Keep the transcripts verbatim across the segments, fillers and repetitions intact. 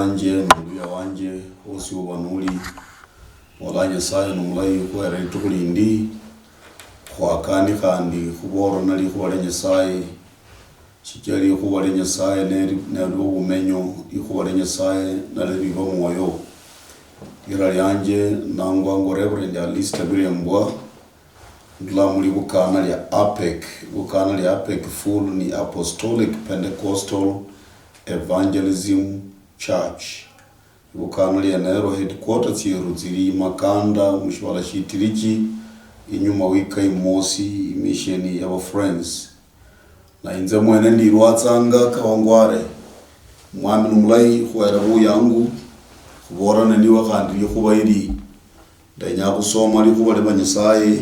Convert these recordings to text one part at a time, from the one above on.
Wanje, muluya wanje, wosi uba nuli, bola Nyasaye nomulayi khuhera litukhu lindi, khwakani khandi khuborana likhuba lia Nyasaye, shichira likhuba lia Nyasaye neli, neli obumenyo, likhuba lia Nyasaye nali liba mwoyo. Lira lianje nangwangwa Reverend Alistair Birembwa, ndula muli bukana lia APEC. Bukana lia APEC full ni Apostolic Pentecostal Evangelism Church. Bukana lienero headquarter tsieru tsili Makanda, mushibala shia Itirichi, inyuma wika imosi, imisheni yaba Friends. Na inze mwene ndilwatsanga Kawangware. Mwami ni mulayi khuhera buyangu, khuborane niwe khandi likhuba ili. Ndenya khusoma likhuba lia Nyasaye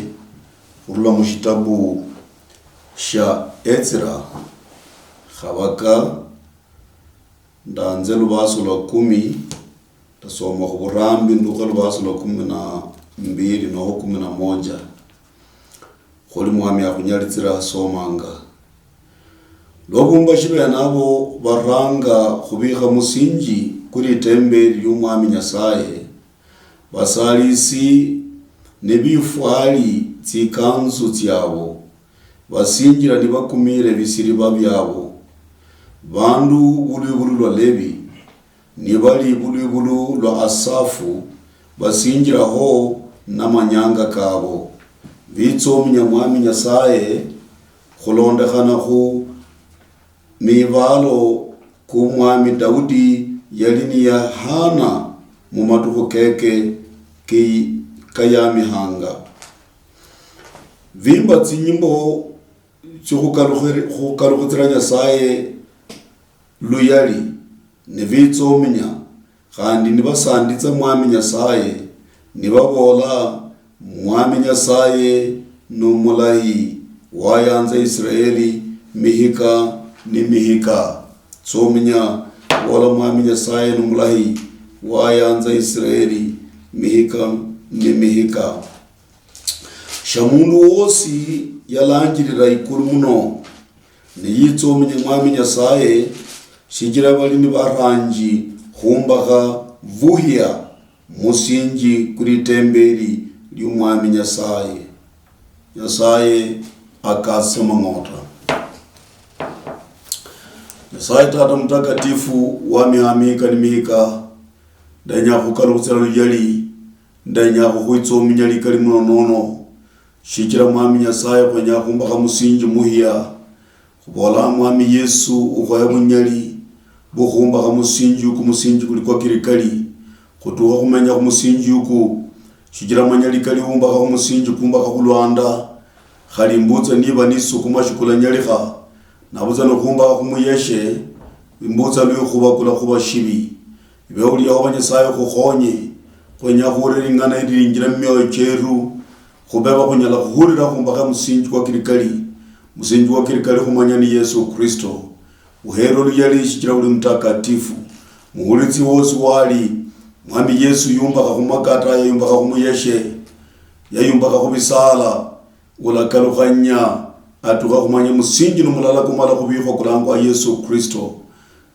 khurula mushitabu shia Ezra, khabaka, ndanze lubaso lwa kumi, ndasoma khuburambi ndukha lubaso lwa kumi na mbili noho kumi na moja. Khuli Mwami akhunyalitsira asomanga. Lwa bumbashi bene abo baranga khubikha musinji kuli itembeli liu Mwami Nyasaye, basalisi nibifwali tsikanzu tsiabo, basinjila nibakumile bisiriba biabo. Bandu bulwibulu lwa Levi, nibali bulwibulu lwa Asafu, basinjilaho namanyanga kabo. Bitsominya Mwami Nyasaye khulondekhana khu mibalo ku Mwami Daudi yali niyahana mumatukhu keke ki-, kayamihanga. Bimba tsinyimbo tsikhukalukhiri-, khukalukhutsira Nyasaye luyali, nibitsominya, khandi nibasanditsa Mwami Nyasaye, nibabola, Mwami Nyasaye nomulayi, wayanza Israeli mihika ni mihika. Tsominya, bola, Mwami Nyasaye nomulayi, wayanza Israeli mihika ni mihika. Sha mundu wosi yalanjilila ikulu muno, niyitsominya Mwami Nyasaye, shichila bali nibaranji khumbakha vuhia musinji kuli itembeli liu Mwami Nyasaye. Nyasaye akase mang'ota. Nyasaye Tata Mutakatifu wa miha mihika ni mihika, ndenya khukalukhutsila luyali, ndenya khukhwitsominya likali muno nono, shichila Mwami Nyasaye khwenya khumbakha musinji muhia. Khubola Mwami Yesu ukhoya bunyali bukhumbakha musinji uku, musinji kuli kwa kilikali, khutukha khumenya khumusinji uku, shichila manya likali wumbakha khumusinji kumbakha khulwanda, khali imbutsa niba nisukuma shikulanyalikha, nabutsa nikhumbakha khumuyeshe, imbutsa lwikhuba kulakhuba shibi. Ibe uli Yehova Nyasaye okhukhonye, khwenya khurera ing'ana ililinjila mumioyo cheru, khube bakhunyala khuhulila khumbakha musinji kwa kilikali, musinji kwa kilikali khumanya ni Yesu Kristo. Uherwe luyali shichila uli mutakatifu. Muhulitsi wosi wali, Mwami Yesu yumbakha khumakata, yayumbakha khumuyeshe, yayumbakha khubisala, ulakalukhanya, atukha khumanya musinji nomulala kumala khubikhwa kulangwa Yesu Kristo.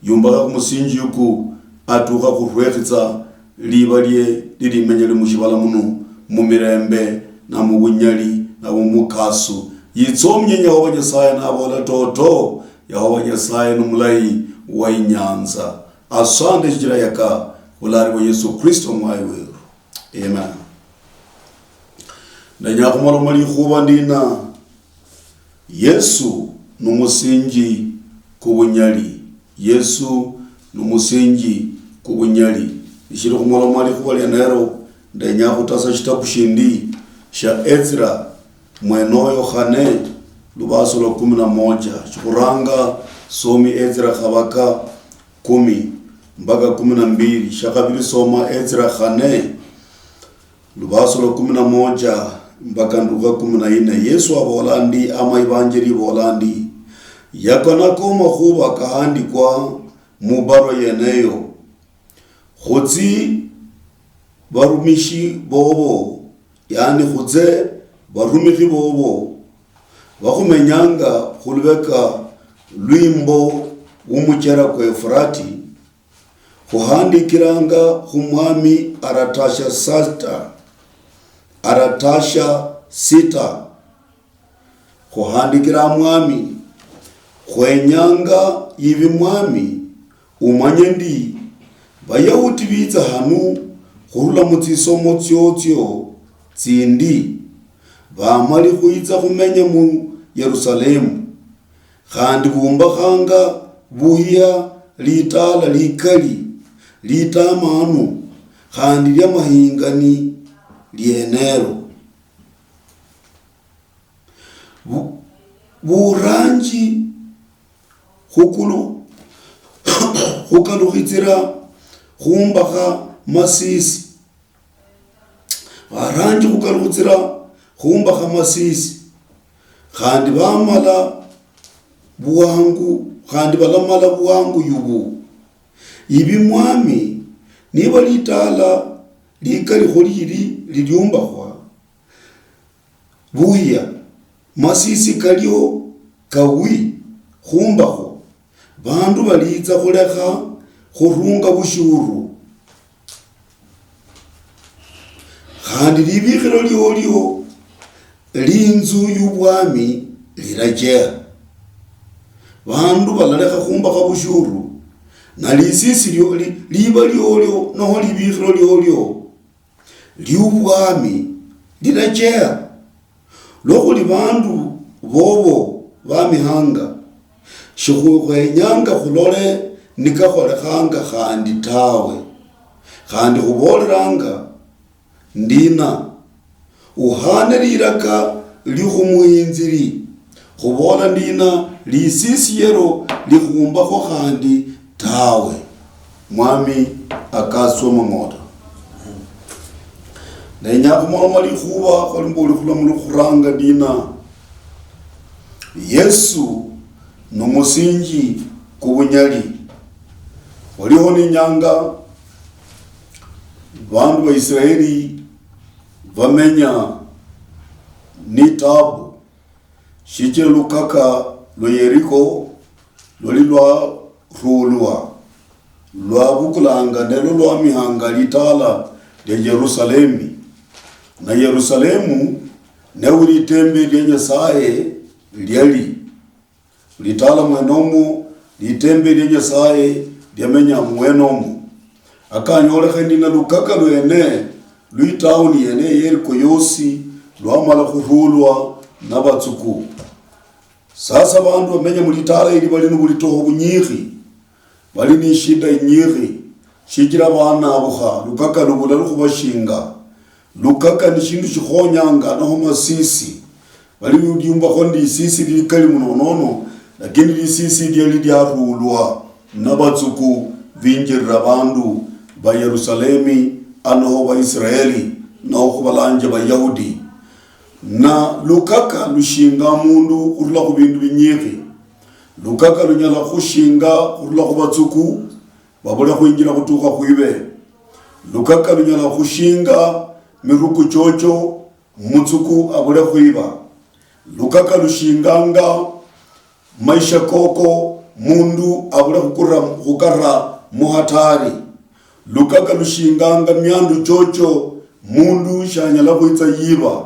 Yumbakha khumusinji yuku, atukha khurwekhitsa libalie lilimenya li mushibala munu, mumirembe, na mubunyali, na mumukasu. Yitsomie Yehova Nyasaye nabola toto, Yehova Nyasaye nomulayi wa inyanza. Asante shichila yaka, khulari wa Yesu Kristo mwayi weru. Amen. Ndenya khumaloma likhuba ndina, Yesu numusinji kubunyali. Yesu numusinji kubunyali. Nishili khumaloma likhuba lienero, ndenya khutasa shitabu shindi shia Ezra mwenoyo khane, lubaso lwa kumi na moja. Shikhuranga, somi Ezra khabaka kumi mpaka kumi na mbili. Shakhabili soma Ezra khane, lubaso lwa kumi na moja mpaka ndukha kumi na nne. Yesu abola ndi, ama ivanjeli ibola ndi, yako nako makhuba kahandikwa mubarwa yeneyo, khutsi barumishi bobo, yani khutse barumikhi bobo, bakhumenyanga khulubeka lwimbo wumuchera kwa Efurati, Khuhandikiranga khu Mwami Aratasha Sata, Aratasha Sita. Khuhandikira Mwami, khwenyanga yivi Mwami, umanye ndi Vayahudi vitsa hanu khurula mu tsisomo tsiotsio tsindi, vamali khwitsa khumenya mu Yerusalemu, khandi vumbakhanga vuhia litaala likali litamanu khandi lia mahingani lienelo. Vu-, vuranji khukulu-, khukalukhitsira khumbakha masisi. Varanji khukalukhitsira khumbakha masisi, khandi vamala vuwangu, khandi valamala vuwangu yuvu. Ivi Mwami, niva litaala likalikho lili liliumbakhwa, vuhia, masisi kalio kawi khumbakho, vandu valiitsa khulekha khurunga vushuru. Khandi livikhiro liolio linzu yu vwami lirachera. Vandu valalekha khumbakha vushuru, na lisisi lio-, li-, liva liolio noho livikhiro liolio liu vwami lirachera. Lwa khuli vandu vovo vamihanga, shikhwenyanga khulole nikakholekhanga khandi tawe. Khandi khuvolelanga, ndina, uhane liraka liu khumuhinziri, khuvola ndina, lisisi yero likhumbakho khandi tawe. Mwami akaswe mang'oto. Ndenya khumoloma likhuva khwali mboli khula mulukhuranga ndina. Yesu nomusinji kuvunyali. Khwaliho ninyanga vandu va Israeli vamenya ni tabu. Shichira lukaka lwa Yeriko lwali lwarulwa, lwavukulanga nelo lwamihanga litaala lia Yerusalemi. Na Yerusalemu newe litembeli lia Nyasaye liali. Litaala mwenomo, litembeli lia Nyasaye liamenya mwenomo. Akanyolekha ndi na lukaka lwene, lwitauni yene ya Yeriko yosi, lwamala khurulwa na vatsuku. Sasa vandu vamenya mulitaala yili vali nivulitoho vunyikhi, vali ni shida inyikhi, shichira vanavukha, lukaka luvula lukhuvashinga. Lukaka ni shindu shikhonyanga noho masisi. Vali niuliumbakho ndi lisisi lilikali muno nono, lakini lisisi liali liarulwa na vatsuku vinjirira vandu va Yerusalemi, anoho Vaisraeli, noho khuvalanje Vayahudi. Na lukaka lushinga mundu khurula khu vindu vinyikhi. Lukaka lunyala khushinga khurula khu vatsuku, vavule khwinjira khutukha khwive. Lukaka lunyala khushinga miruku chocho, mutsuku avule khwiva. Lukaka lushinganga maisha koko, mundu avule khukura, khukara muhatari. Lukaka lushinganga miandu chocho, mundu shanyala khwitsa yiva.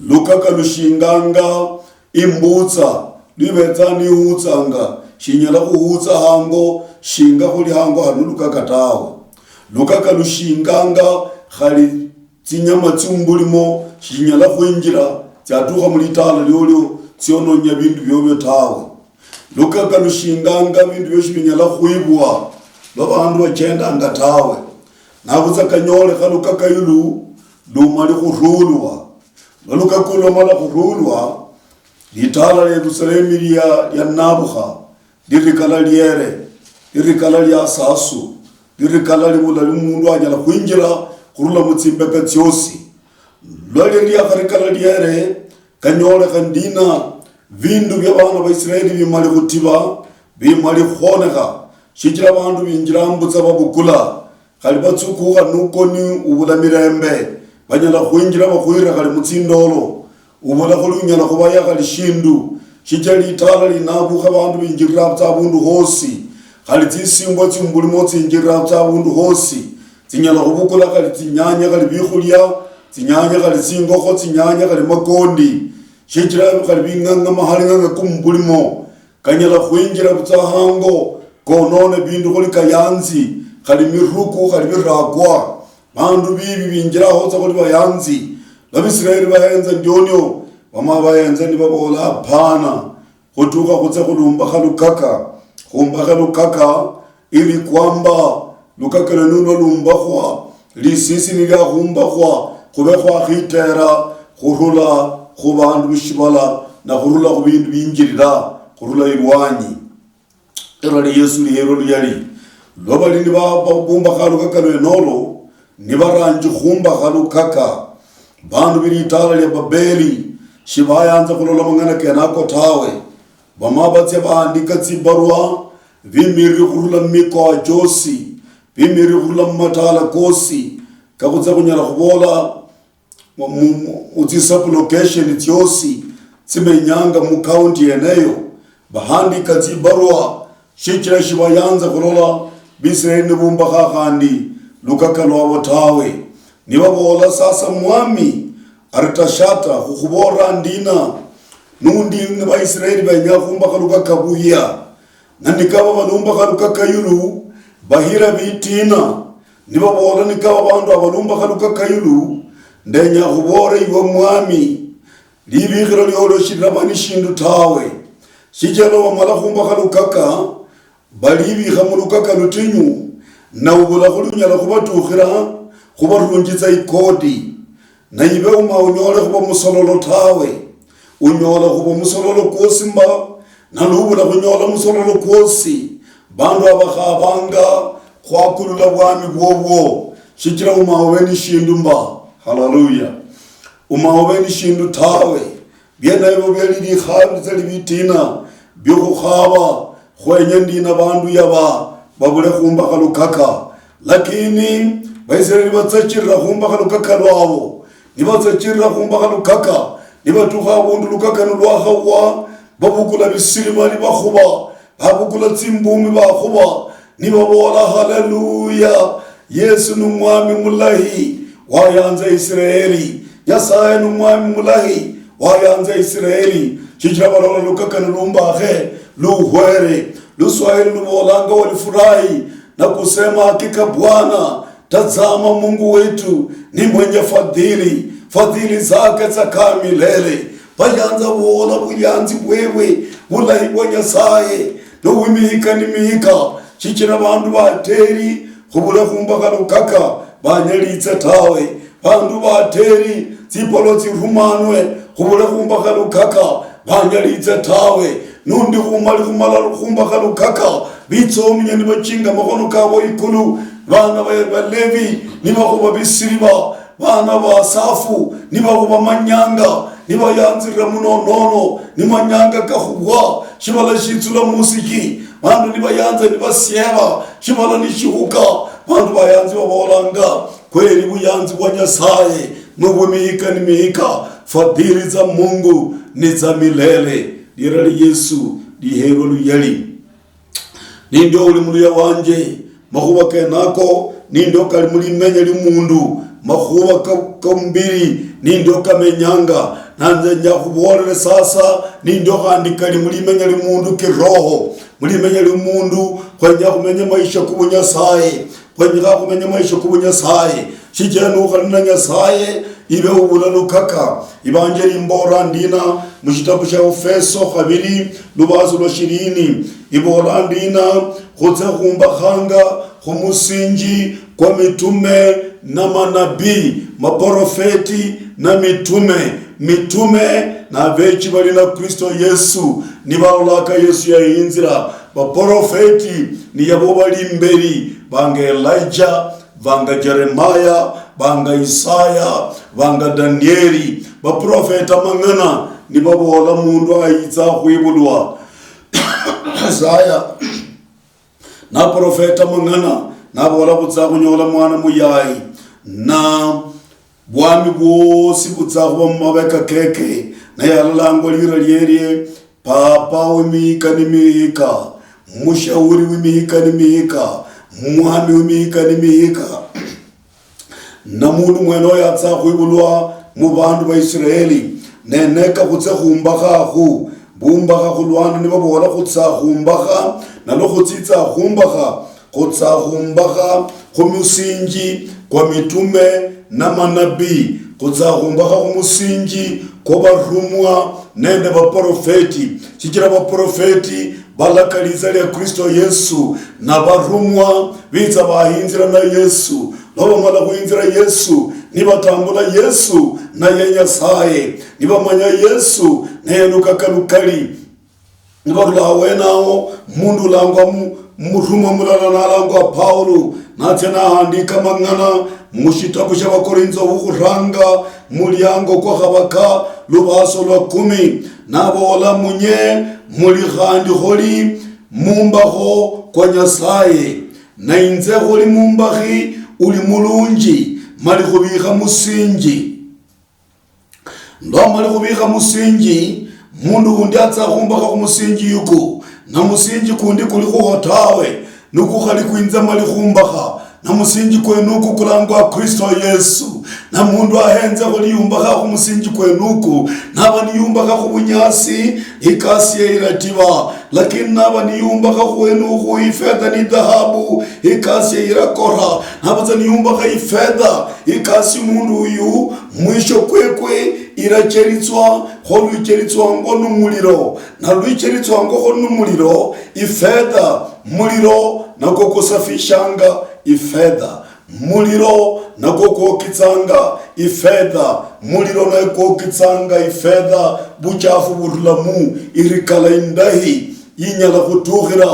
Lukaka lushinganga imbutsa, lwivetsa nihutsanga, shinyala khuhutsa hango, shinga khuli hango hanu lukaka tawe. Lukaka lushinganga khali tsinyama tsiumbulimo shinyala khwinjira tsiatukha mulitaala liolio tsiononya vindu viovio tawe. Lukaka lushinganga vindu viosi vinyala khwivwa lwa vandu vachendanga tawe. Navutsa kanyolekha lukaka yulu lumali khurulwa. Lwa lukaka ulu lwamala khurulwa, litaala lia Yerusalemi lia, lia navukha, lirikala liere, lirikala lia sasu, lirikala livula li mundu anyala khwinjira khurula mu tsimbeka tsiosi. Lwa liali liakharikala liere, kanyolekha ndina, vindu via vana va Israeli vimali khutiva, vimali khwonekha, shichira vandu vinjira mbutsa vavukula, khali vatsukukha nukoni uvula mirembe, vanyala khwinjira vakhwire khali mu tsindolo, uvula khuli unyala khuvaya khali shindu, shichira litaala linavukha vandu vinjirira tsa avundu hosi, Khali tsisimbwa tsimbulimo tsinjirira tsa avundu hosi, tsinyala khuvukula khali tsinyanya, khali vikhulia, tsinyanya, khali tsingokho, tsinyanya, khali makondi. Shichira khali ving'ang'a, mahaling'ang'a kumubulimo kanyala khwinjira vutsa hango, konone vindu khuli kayanzi, khali miruku, khali virakwa. Vandu vivi vinjiraho tsa khuli vayanzi. Vaisraeli vahenza ndionio, vama vahenza nivavola, "Hapana, khutukha khutse khulumbakha lukaka, khumbakhe lukaka, ili kwamba lukaka lwenu lwalumbakhwa, lisisi niliakhumbakhwa, khube khwakhitera khurula khu vandu vishivala na khurula khu vindu vinjirira khurula ilwanyi." Erali Yesu liherwa luyali. Lwa bali nibabumbakha lukaka lwenolo, nibaranji khumbakha lukaka, bandu bilitala lia Babeli shibayanza khulola mang'ana kenako tawe. Bama batsia baandika tsibarwa, bimiriri khurula mumikoa chosi, bimiriri khurula mumatala kosi, kakhutsia khunyala khubola mu, mu, mu, mu tsisublocation tsiosi tsimenyanga mu county yeneyo, bahandika tsibarwa, shichira shibayanza khulola Bisraeli nibumbakha khandi lukaka lwabo tawe. Nibabola, "Sasa Mwami Artashata, khukhubolera ndina, nundi ni Baisraeli benya khumbakha lukaka buya?" Na nikaba balumbakha lukaka yulu, bahira bitina, nibabola, "Nikaba bandu abalumbakha lukaka yulu, ndenya khuboolera iwe mwami, libikhiro liolio shililaba ni shindu tawe. Shichira lwa bamala khumbakha lukaka, balibikha mu lukaka lutinyu, na ubula khuli unyala khubatukhira khubarunjitsa ikodi." Na ibe uma unyole khuba musololo tawe. Unyola khuba musololo kwosi mba, na lubula khunyola musololo kwosi, bandu abakhabanga khwakulula bwami bwobwo, shichira uma ube ni shindu mba. Haleluya! Uma ube ni shindu tawe. Biene ebyo biali likhabi tsali bitina biokhukhaba, khwenya ndina bandu yaba babule khumbakha lukaka. Lakini Baisraeli batsachirira khumbakha lukaka lwabo, nibatsachirira khumbakha lukaka, nibatukha abundu lukaka nilwakhawa, babukula bisirima nibakhuba, babukula tsimbumi bakhuba, nibabola, "Haleluya! Yesu ni Mwami mulahi, wayanza Israeli. Nyasaye ni Mwami mulahi, wayanza Israeli." Shichira balola lukaka nilumbakhe, luhwere. Luswahili lubolanga, "Walifurahi na kusema, 'Hakika Bwana, tazama, Mungu wetu ni mwenye fadhili, fadhili zake zakaa milele.'" Bayanza bola buyanzi bwebwe, bulahi bwa Nyasaye, nobwimihika ni mihika, shichira bandu bateri khubule khumbakha lukaka banyalitse tawe. Bandu bateri tsipolo tsirumanwe khubule khumbakha lukaka banyalitse tawe. Nundi khumali khumala khumbakha lukaka, bitsominya nibachinga makhono kabo ikulu. Bana ba Balevi nibakhuba bisiriba, bana ba Asafu nibakhuba manyanga, nibayanzirira munonono, ni manyanga kakhubwa, shibala shitsula musiki, bandu nibayanza nibasieba, shibala nishihuka, bandu bayanzi babolanga, "Kweli buyanzi bwa Nyasaye nobwa mihika ni mihika, fadhili za Mungu ni za milele." Lira li Yesu liherwa luyali. Nindio uli muluya wanje, makhuba kenako nindio kali mulimenya limundu, makhuba ka, ka mubiri nindio kamenyanga. Nanze nja khubolere sasa, nindio khandi kali mulimenya limundu kiroho. Mulimenya limundu khwenya khumenya maisha kubunyasaye. Khwenyekha khumenya maisha kubunyasaye, shichira nukhali na Nyasaye, ibe ubula lukaka. Ibanjeli imbola ndina mushitabu shia Efeso khabili, lubaso lwa shirini, ibola ndina, khutse khumbakhanga khumusinji kwa mitume na manabii, maprofeti na mitume, mitume na abechi bali na Kristo Yesu, nibalolaka Yesu yayinzira. Baprofeti niyabo bali imberi, banga Elijah, banga Jeremiah, banga Isaya, banga Danieli. Baprofeta mang'ana nibabola mundu ayitsa khwibulwa. Isaya naprofeta mang'ana, nabola, "Khutsa khunyola mwana muyayi, na bwami bwosi butsa khuba mumabeka keke." Naye alalangwa lira lielie, Papa wemihika ni mihika, mushauri wi mihika ni mihika, mwami wi mihika ni mihika. Na mundu mwene oyo atsa khwibulwa mu bandu ba Israeli. Ne neka khutse khumbakha khu, bumbakha khulwana nibabola khutsa khumbakha, nalwo khutsitsa khumbakha, khutsa khumbakha khu musinji kwa mitume na manabii, khutsa khumbakha khu musinji kwa barumwa nende baprofeti, shichira baprofeti balaka litsa lia Kristo Yesu, na barumwa bitsa bahinzira na Yesu. Lwa bamala khwinzira Yesu, nibatambula Yesu naye Nyasaye, nibamanya Yesu naye lukaka lukali. Nibarula awenawo, mundu ulangwa mu-, murumwa mulala nalangwa Paulo, natsia nahandika amang'ana mushitabu shia Bakorintho bukhuranga, muliango kwa khabaka, lubaso lwa kumi, nabola, munye muli khandi kholi mumbakho kwa Nyasaye, na inze kholi mumbakhi uli mulunji, mali khubikha musinji. Lwamali khubikha musinji, mundu undi atsa khumbakha khumusinji yuku, na musinji kundi kuli khuho tawe, nukukhali kwinze mali khumbakha, na musinji kwenuku kulangwa Kristo Yesu. Na mundu ahenze khuliyumbakha khumusinji kwenuku, naba niyumbakha khubunyasi, ikasi ye ilatiba. Lakini naba niyumbakha khwenukhu ifedha ni dhahabu, ikasi ye irakora. Naba tsa niyumbakha ifedha, ikasi mundu uyu, mwisho kwekwe irachelitswa, kho lwichelitswangwa nu muliro, na lwichelitswangwa kho nu muliro, ifedha, muliro nakwo kusafishanga ifedha, muliro nakwo kwokitsanga ifedha, muliro naye kwokitsanga ifedha, buchafu burulamu, irikala indahi yinyala khutukhira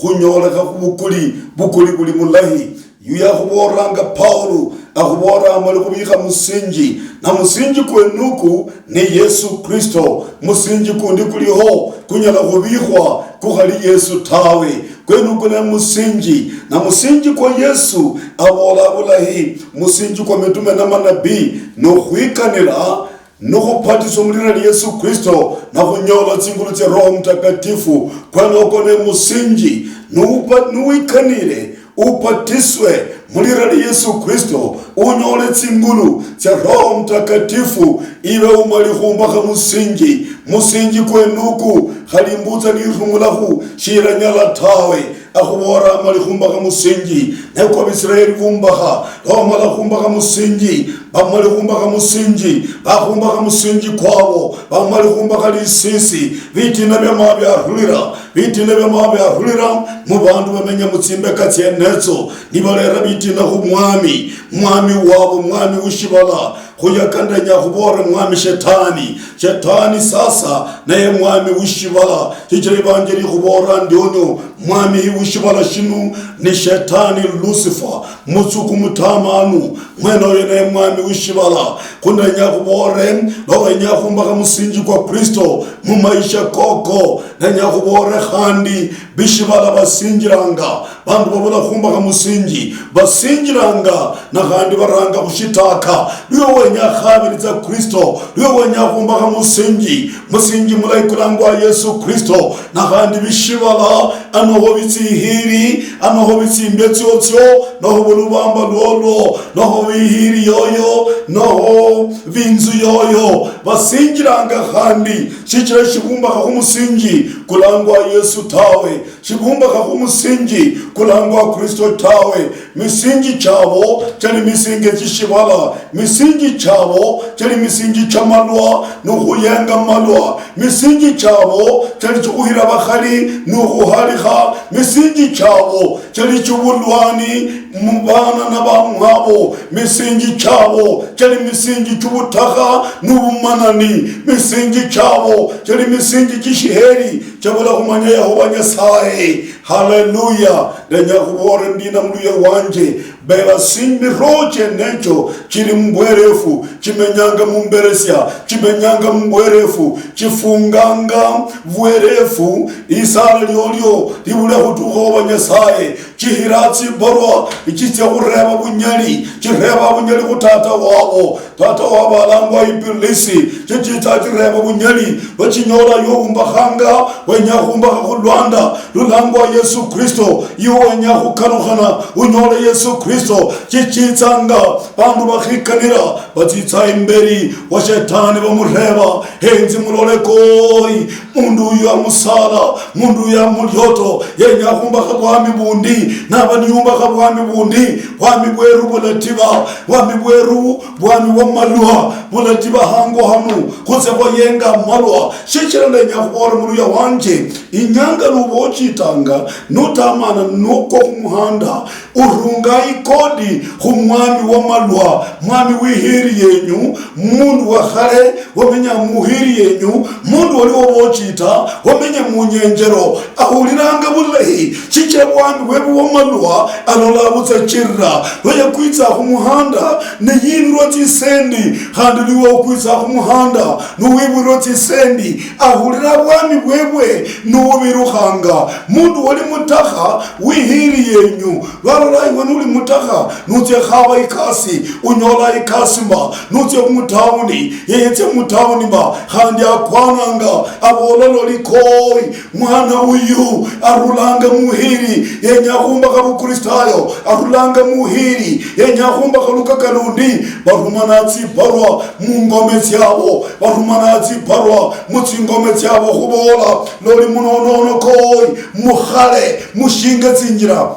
khunyolekha khu bukuli, bukuli buli mulahi. Yu yakhuboolanga Paulo, akhuboolanga mali khubikha musinji, na musinji kwenuku ni Yesu Kristo. Musinji kundi kuliho kunyala khubikhwa kukhali Yesu tawe. Kwenuku ne musinji, na musinji kwa Yesu aboola bulahi, musinji kwa mitume na manabii, nokhwikanira nukhubatiswa mulira lia Yesu Kristo, na khunyola tsingulu tsia Roho Mtakatifu. Kwenoko ne musinji, nupa-, nuwikanire, ubatiswe mulira lia Yesu Kristo, unyole tsingulu tsia Roho Mtakatifu, ibe umali khumbakha musinji. Musinji kwenuku, khali imbutsa nirumulakhu, shiranyala tawe. Akhuboolera mali khumbakha musinji, ne kwa Bisiraeli bumbakha, bamala khumbakha musinji, bamali khumbakha musinji, bakhumbakha musinji kwabo, bamali khumbakha lisisi, bitina biamala biarulira, bitina biamala biarulira mu bandu bamenya mu tsimbeka tsienetso, nibalera bitina khu mwami, mwami wabo, mwami wishibala, Khuyaka ndenya khuboolere mwami Shetani. Shetani sasa naye mwami wishibala, shichira ivanjeli ikhuboolera ndionyo, mwami wishibala shinu ni Shetani Lucifer, mutsuku mutamanu. Mwene oyo naye mwami wishibala. Khundenya khuboolere, lwa wenya khumbakha musinji kwa Kristo mumaisha koko, ndenya khuboolere khandi bishibala basinjiranga. Bandu babula khumbakha musinji, basinjilanga, na khandi baranga khushitaka. Lwe wenya khabiritsa Kristo, lwe wenya khumbakha musinji, musinji mulayi kulangwa Yesu Kristo, na khandi bishibala, anoho bitsihiri, anoho bitsimbia tsiotsio, noho bulubamba lwolwo, noho bihiri yoyo, noho binzu yoyo, basinjilanga khandi, shichira shibumbakha khumusinji kulangwa Yesu tawe. Shibumbakha khumusinji kulangwa Kristo tawe. Misinji chabo chali misinji chishibala, misinji chabo chali misinji chamalwa nukhuyenga malwa, misinji chabo chali chikhuhira bakhali nukhuhalikha, misinji chabo chali chibulwani mubana na bamwabo, misinji chabo chali misinji chubutakha nubumanani, misinji chabo chali misinji chishiheri, chabula khumanya Yehova Nyasaye. Haleluya! Ndenya khuboolere ndina muluya wanje, Bela si miroho chienecho chili mubwerefu, chimenyanga mumberesia, chimenyanga mubwerefu, chifunganga bwerefu, lisala liolio libule khutukha oba Nyasaye, chihira tsibarwa, ichitsia khureba bunyali, chireba bunyali khu tata wabo. Tata wabo alangwa Ibilisi, chichitsa chireba bunyali, lwachinyola yo umbakhanga, wenya khumbakha khu lwanda lulangwa Yesu Kristo. Iwe wenya khukalukhana, unyole Yesu Kristo, chichitsanga bandu bakhikanira, batsitsa imberi wa Shetani bamureba, "Henzi mulole koi, mundu uyu amusala, mundu uyu amulioto, yenya khumbakha bwami bundi, naba niyumbakha bwami bundi, bwami bweru bulatiba, bwami bweru, bwami bwa malwa, bulatiba hango hanu, khutse khwayenga malwa." Shichira ndenya khubola muluya wanje, inyanga nuba ochitanga, nutamana nukwa khumuhanda, urunga ikodi khu mwami wa malwa, mwami wihiri yenyu, mundu wa khale wamenya muhiri yenyu, mundu wali wobochita wamenya munyenjero, ahuliranga bulahi, shichira bwami bwebwe wa malwa alola butsachirira. Lwa yakwitsa khumuhanda niyibirwa tsisendi, khandi liwe okwitsa khumuhanda nuwibirwa tsisendi, ahulira bwami bwebwe nububirukhanga. Mundu wali mutakha wihiri yenyu, lwalola iwe nuli mutakha, nutsia khaba ikasi, unyola ikasi mba, nutsia mutauni, yeyetsia mutauni mba, khandi akwananga, abola loli koi, mwana uyu arulanga muhiri, yenya khumbakha bukristayo, arulanga muhiri, yenya khumbakha lukaka lundi, barumana tsibarwa mungome tsiabo, barumana tsibarwa mutsingome tsiabo khubola, loli munonono koi, mukhale, mushinge tsinjira.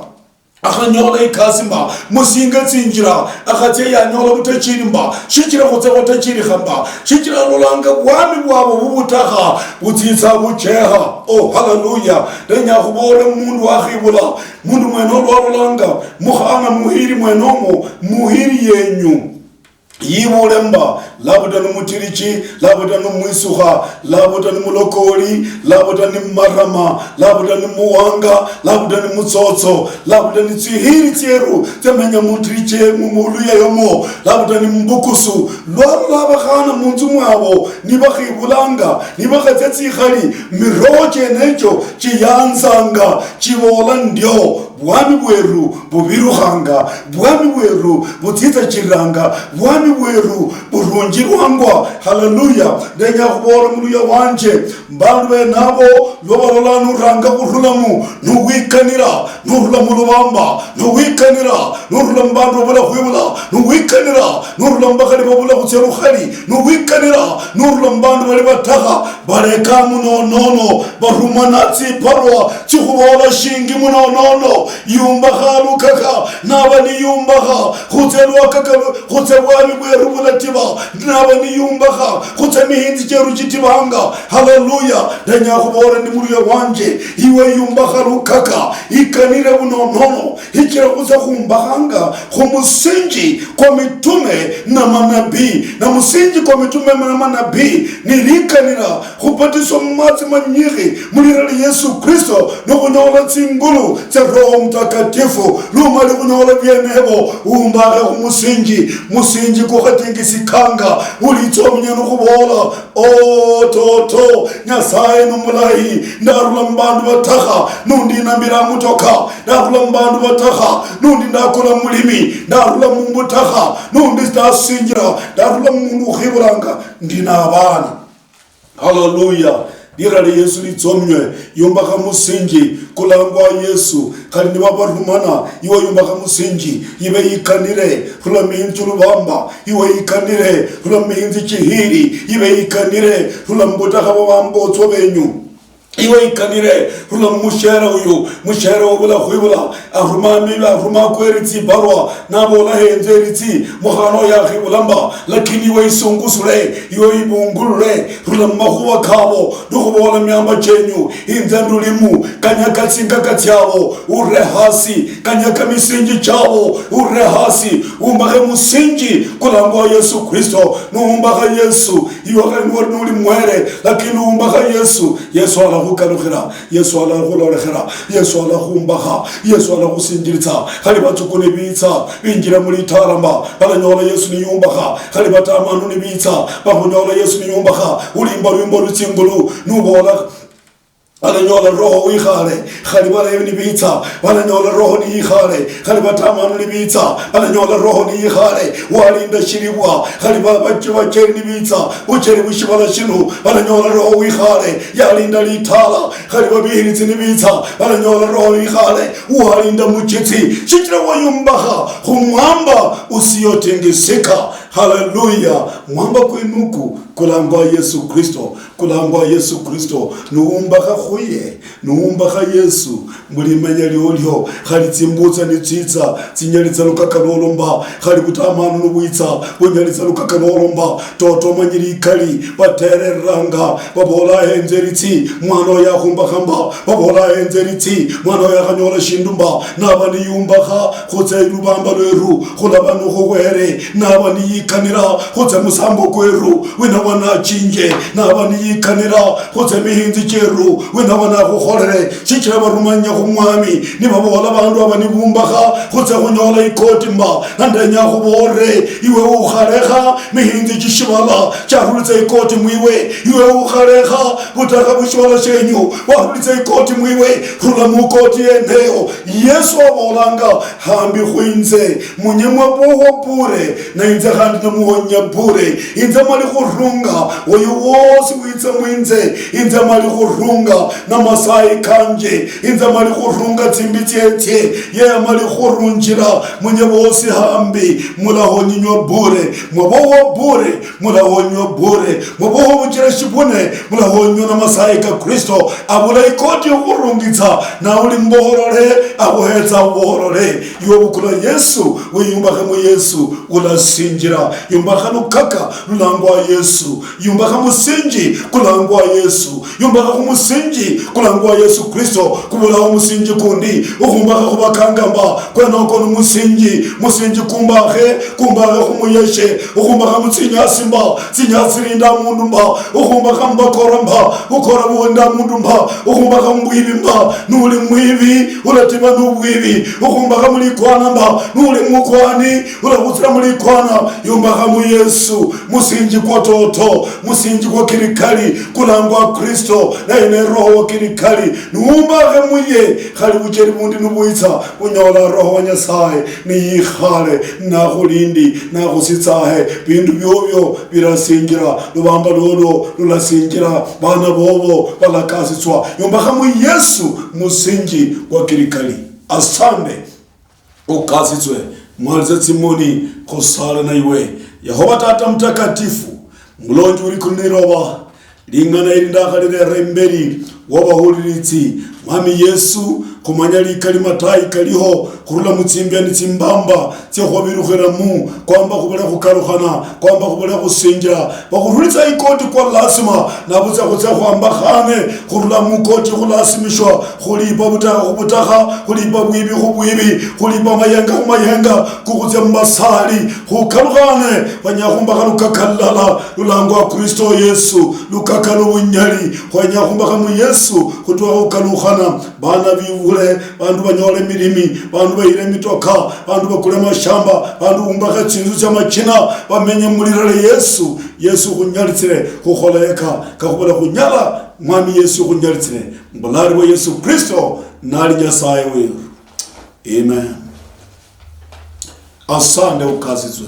Akhanyola ikasi mba, musinge tsinjira, akhatsia yanyola butachiri mba, shichira khutsia khutachirikha mba, shichira alolanga bwami bwabo bubutakha, butsitsa bucheha. Oh, haleluya. Ndenya khubola mundu wakhibula, mundu mwene olwalolanga, mukhana muhiri mwenomo, muhiri yenyu. Yibule mba, labda ni mutirichi, labda ni mwisukha, labda ni mulokoli, labda ni marama, labda ni muwanga, labda ni mutsotso, labda ni tsihiri tsieru tsamenya mutiriche mumuluya yomo, labda ni mbukusu. Lwalola abakhana munzu mwabo nibakhibulanga, nibakhatsia tsikhali, miroho chienecho chiyanzanga, chibola ndio, bwami bweru bubirukhanga, bwami bweru butsitsachiranga, bwami bweru burunjirwangwa. Haleluya! Ndenya khubola muluya wanje, bandu benabo lwa balola nuranga khurulamu, nuwikanira, nurula mulubamba, nuwikanira, nurula mubandu babula khwibula, nuwikanira, nurula mubakhali babula khutsia lukhali, nuwikanira, nurula mubandu bali batakha, baleka munonono, barumana tsibarwa tsikhuboola shingi munonono, yumbakha lukaka, naba niyumbakha khutse lwakaka lu-, khutse bwami bweru bulatiba, naba niyumbakha khutse mihinzi cheru chitibanga. Haleluya! Ndenya khuboole ndi muluya wanje, iwe yumbakha lukaka, ikanire bunonono, hichira khutse khumbakhanga khumusinji kwa mitume na manabii, na musinji kwa mitume na manabii ni likanira khubatiswa mumatsi manyikhi mulira lia Yesu Kristo, nokhunyola tsingulu tsia Roho Mutakatifu. Lumali khunyola bienebo, umbakhe khumusinji, musinji kukhatingisikanga, ulitsomnya nukhubola, "O toto, Nyasaye numulayi, ndarula mubandu batakha, nundinamira mutoka, ndarula mubandu batakha, nundi ndakula mulimi, ndarula mumbutakha, nundi ndasinjira, ndarula mumundu ukhibulanga, ndi nabana." Haleluya! Lira lia Yesu litsomnywe, yumbakha musinji kulangwa Yesu, khali nibabarumana, iwe yumbakha musinji, ibe ikanire, rula mihinzi chulubamba, iwe ikanire, rula mihinzi chihiri, ibe ikanire, rula mubutakha bwa bambotswa benyu. Iwe ikanire, rula mumushere uyu, mushere obula khwibula, aruma mibi, aruma kweri tsibarwa, nabola henze eritsi, mukhana oyo akhibula mba, lakini iwe isungusule, iwe ibungulule, rula mumakhuwa kabo, nokhubola miamba chenyu, inze ndulimu, kanyaka tsingaka tsiabo, ure hasi, kanyaka misinji chabo, ure hasi, umbakhe musinji, kulangwa Yesu Kristo, nuumbakha Yesu, iwe khali niwali nuli mwere, lakini umbakha Yesu, Yesu ala khukalukhira, Yesu alakhulolekhera, Yesu alakhumbakha, Yesu alakhusinjilitsa. Khali batsuku nibitsa, binjira mulitarama, balanyola Yesu niyumbakha. Khali batamanu nibitsa, bakhunyola Yesu niyumbakha. Ulimba lwimbo lutsingulu, nubola, balanyola Roho wikhale. Khali balevi nibitsa, balanyola Roho niyikhale. Khali batamanu nibitsa, balanyola Roho niyikhale. Walinda shilibwa. Khali ba-, bache-, bacheri nibitsa, bucheri bwishibala shinu, balanyola Roho wikhale. Yalinda litala. Khali babihiritsi nibitsa, balanyola Roho wikhale. Walinda muchitsi, shichira wayumbakha khumwamba usiyotingisika. Haleluya! Mwamba kwenuku kulangwa Yesu Kristo, kulangwa Yesu Kristo. Nuumbakha khuye, nuumbakha Yesu, mulimenya liolio, khali tsimbutsa nitsitsa, tsinyalitsa lukaka lwolomba, khali butamanu nubwitsa, bunyalitsa lukaka lwolomba. Toto manyi likali, batereranga, babola, "Henze litsi, mwana oyo akhumbakha mba." Babola, "Henze litsi, mwana oyo akhanyola shindu mba." Naba niyumbakha, khutse lubamba lweru, khulaba nukhubwere, naba niyikanira, khutse musambo kweru, wina wanachinje, naba niyikanira, khutse mihinzi cheru, wina wanakhukholere, shichira barumanya khu Mwami, nibabola bandu aba nibumbakha, khutse khunyola ikoti mba, nandenya khubolere, iwe ukhalekha mihinzi chishibala, charulitsa ikoti mwiwe, iwe ukhalekha butakha bushibala shenyu, warulitsa ikoti mwiwe, rula mukoti yeneyo. Yesu abolanga, "Hambi khwinze, munye mwabohwa bure, na inze khandi namuhonya bure. Inze mali khurunga oyo wosi witsa mwinze, inze mali khurunga na masayi kanje, inze mali khurunga tsimbi tsietsie, ye mali khurunjira, munye bosi hambi mulahonyinywa bure, mwabohwa bure, mulahonywa bure. Mubuho buchira shibune, mulahonywa na masayi ka Kristo. Abula ikoti yokhurungitsa, na uli mboholole, akhuhetsa uboholole. Iwe bukula Yesu, wiyumbakhe mu Yesu, ulasinjira. Yumbakha lukaka lulangwa Yesu. Yumbakha musinji kulangwa Yesu. Yumbakha khumusinji kulangwa Yesu Kristo. Kubulaho musinji kundi ukhumbakha khubakangamba. Kwenoko ni musinji, musinji kumbakhe, kumbakhe khumuyeshe, ukhumbakha mu tsinyasi mba, tsinyasi linda mundu mba, ukhumbakha mu bakora mba, bukora bulinda mundu mba, ukhumbakha mu bwibi mba, nuli mwibi, ulatiba nu bwibi, ukhumbakha mu likwana mba, nuli mukwani, ulakhutsira mu likwana. Yumbakha mu Yesu, musinji kwa toto, musinji kwa kirikali, kulangwa Kristo, naye ne Roho wa kirikali, nuumbakhe muye, khali bucheri bundi nubwitsa, unyola Roho wa Nyasaye niyikhale, nakhulindi, nakhusitsahe, bindu biobio birasinjira, lubamba lwolwo lulasinjira, bana bobo balakasitswa. Yumbakha mu Yesu, musinji kwa kirikali. Asante. Ukasitswe, mwalitse tsimoni, khusale na iwe. Yehova Tata Mutakatifu, Mulonji uli kuli liloba, ling'ana ili ndakhalilera imbeli wabahulilitsi. Mwami Yesu, khumanya likali matayi kaliho khurula mu tsimbia ni tsimbamba tsia khwabilukhiramu, kwamba khubule khukalukhana, kwamba khubule khusinjira. Bakhurulitsa ikoti kwa lasima, nabutsa khutsia khwambakhane khurula mu koti khulasimishwa, khulipa butakha khu butakha, khulipa bwibi khu bwibi, khulipa mayenga khu mayenga, kukhutsia mu basali, khukalukhane, khwenya khumbakha lukaka lulala, lulangwa Kristo Yesu, lukaka lu bunyali, khwenya khumbakha mu Yesu, khutwa khukalukhana, bana bibule, bandu banyole milimi, bandu bayire mitoka, bandu bakule mashamba, bandu bumbakhe tsinzu tsia machina, bamenye mulirale Yesu, Yesu khunyalitsire, khukhola yeka, kakhubula khunyala, Mwami Yesu khunyalitsire, mbulali bwa Yesu Kristo, nali Nyasaye weru. Amen. Asante ukasitswe.